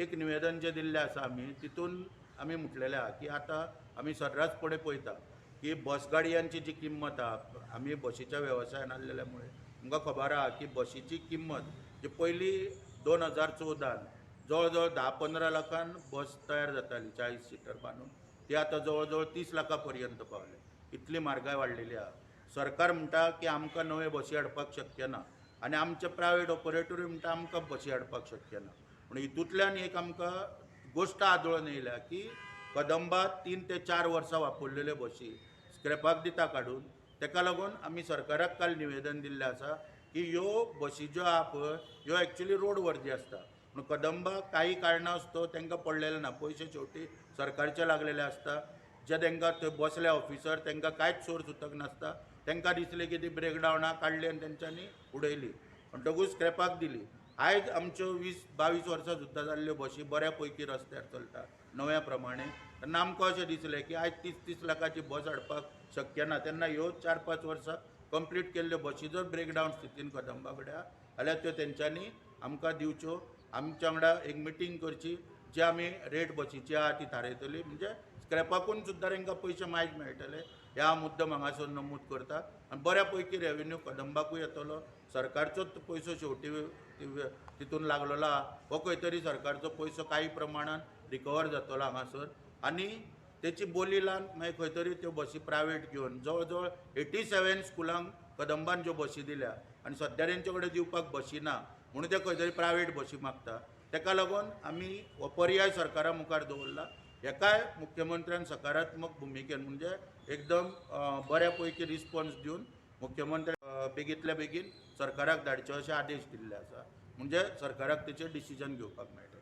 एक निवेदन जें दिल्लें आसा आमी, तितून आमी म्हटलेलें आहा की आतां आमी सर्रासपणे पळयता की बस गाडयांची जी किंमत आहा, आमी बशीच्या वेवसायान आहलेल्या मुळे आमकां खबर आहा की बशीची किंमत जी पयलीं 2014न जवळ जवळ 10-15 लाखान बस तयार जाताली 40 सिटर बांदून, ती आतां जवळ जवळ 30 लाखां पर्यंत पावले. इतली म्हारगाय वाडलेली आहा. सरकार म्हणटा की आमकां नवे बसी हाडपाक शक्य ना आनी आमचे प्रायवेट ऑपरेटरूय म्हणटा आमकां बसी हाडपाक शक्य ना. पूण हितूंतल्यान एक आमकां गोश्ट आदळून येयल्या की कदंबा 3 ते 4 वर्सां वापरलेल्यो बसी स्क्रॅपाक दिता काडून. तेका लागून आमी सरकाराक काल निवेदन दिल्लें आसा की ह्यो बसी ज्यो आहा पळय ह्यो एक्चुली रोड वर्दी आसता, पूण कदंबा काही कारणास्तव तांकां पडलेलें ना. पयशे शेवटी सरकारचे लागलेले आसता, जे तांकां थंय बसले ऑफिसर तांकां कांयच सोर्स उदक नासता, तांकां दिसलें की ती ब्रेकडावनां काडली आनी तेंच्यांनी उडयली, म्हणटकूच स्क्रॅपाक दिली. आयज आमच्यो 20-22 वर्सां सुद्दां जाल्ल्यो बशी बऱ्या पैकी रस्त्यार चलता नव्या प्रमाणे. तेन्ना आमकां अशें दिसलें की आयज 30-30 लाखाची बस हाडपाक शक्य ना, तेन्ना ह्यो 4-5 वर्सां कंप्लीट केल्ल्यो बशी जर ब्रेकडावन स्थितीन कदंबा कडेन आहा जाल्यार त्यो तेंच्यांनी आमकां दिवच्यो. आमच्या वांगडा एक मिटींग करची, जी आमी रेट बशीची आहा ती थारयतली, म्हणजे स्क्रॅपाकून सुद्दां तांकां पयशे मायज मेळटले. ह्या मुद्दम हांगासर नमूद करता आनी बऱ्या पैकी रेवेन्यू कदंबाकूय येतलो. सरकारचोच पयसो शेवटी तितून लागलेलो आहा, हो खंय तरी सरकारचो पयसो काही प्रमाणान रिकवर जातलो हांगासर. आनी तेची बोली लावन मागीर खंय तरी त्यो बसी प्रायवेट घेवन जवळ जवळ 87 स्कुलांक कदंबान ज्यो बसी दिल्या आनी सद्या तेंचे कडेन दिवपाक बसी ना म्हणून ते खंय तरी प्रायवेट बसी मागता. तेका लागून आमी हो पर्याय सरकारा मुखार दवरला. हेकाय मुख्यमंत्र्यान सकारात्मक भुमिकेन म्हणजे एकदम बऱ्या पैकी रिस्पॉन्स दिवन मुख्यमंत्री बेगींतल्या बेगीन सरकाराक धाडचे अशे आदेश दिल्ले आसा, म्हणजे सरकाराक तेचेर डिसिजन घेवपाक मेळटलें.